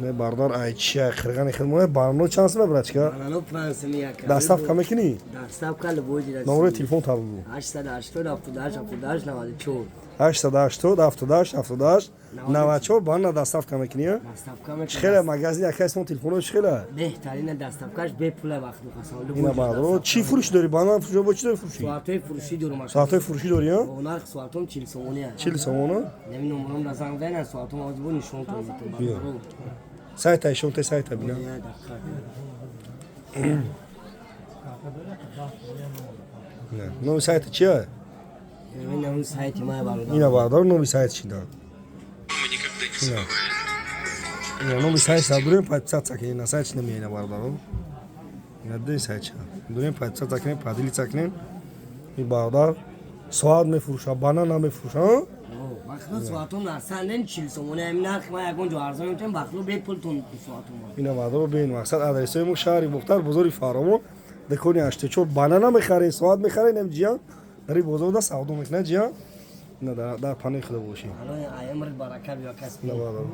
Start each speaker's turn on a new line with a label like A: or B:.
A: Не, бародар, ай чи, ай қирғани хидмоне. Банано чанд сима, брачка?
B: Банано 5 сум як.
A: Доставка мекунӣ?
B: Доставка любой ҷо.
A: Номерои телефон та бигӯ.
B: 880 78 78 94.
A: 880 78 78 94. Банана доставка мекунӣ, а?
B: Доставка мекунам.
A: Чӣ хеле магазин якай смо телефоно чӣ хеле?
B: Беҳтарина, доставкаш бепула, вақт мухасан.
A: Ина, бародар, чӣ фурӯш дорӣ? Банан фурӯш, бо чӣ дорӣ фурӯшӣ?
B: Соатҳои фурӯшӣ дорам.
A: Соатҳои фурӯшӣ дорӣ, а?
B: Бо нарх соатом 40 сомонӣ аст.
A: 40 сомона.
B: Нами номером да занг зайна, соатом оз бо нишон тон.
A: Биё. Сайта ишон те, сайта бина. Не, номи сайта чия?
B: Номи сайти май, бародар.
A: Ина, бародар, номи сайт чи да? Ина. Ина номи сайт са дурем, подписаться кунед, на сайт чи намея, ина, бародаро. Ина дурем сайт чи. Дурем, подписаться кунед, поделиться кунед. Ин бародар соат мефурӯша, банана мефурӯша, а?
B: Вақто соатом нарсанден 40 сомонӣ, ҳамин нарх ман ягон ҷо арзон метавонем, вақто бепул тон соатом.
A: Ина, бародаро, бин, мақсад адресои мо: шаҳри Бохтар, бозори Фаровон, дукони 84. Банана мехаред, соат мехаред, нем ҷиян дар ин бозор да савдо мекунад, ҷиян. Ина, дар панои худо бошед.
B: Аллоҳ аямр барака биё касби.
A: Ина, бародаро.